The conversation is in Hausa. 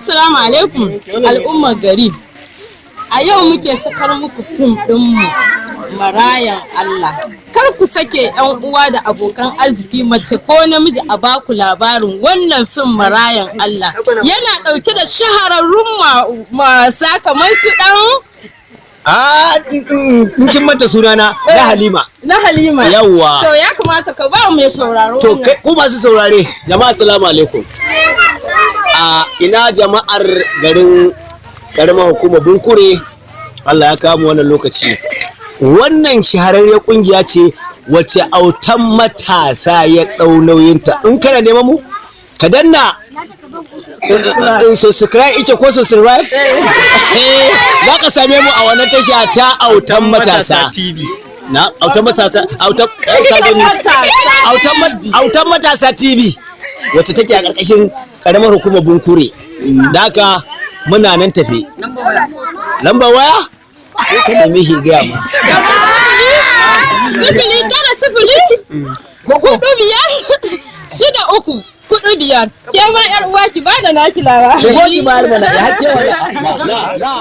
Assalamu alaikum, al'ummar gari. A yau muke sakar muku fim ɗinmu Marayan Allah. Kar ku sake, 'yan uwa da abokan arziki, mace ko namiji, a baku labarin wannan fim Marayan Allah. Yana ɗauke da shahararrun masa kamar su ɗan A in kin manta sunana na Halima. Na Halima. Yawwa. To, ya kamata ka ba mai sauraro To, wannan. kai ku masu saurare, jama'a, assalamu alaikum. A ina jama'ar garin karamar hukumar Bunkure? Allah ya kawo mu wannan lokaci. Wannan shahararriyar kungiya ce wacce Autan Matasa ya ɗau nauyinta. In kana neman mu, ka danna in subscribe ike ko subscribe, za ka same mu a wannan tasha ta Autan Matasa TV. Na Autan Matasa, autan, ka gani, Autan Matasa TV, wacce take a ƙarƙashin karamar hukumar Bunkure. Da haka muna nan tafe. Lambar waya sai ka nemi shi gaya ma. 090456345. Ke ma yar uwa, ki bada naki lawa. Shigo ki bayar mana ya hake wa la la la.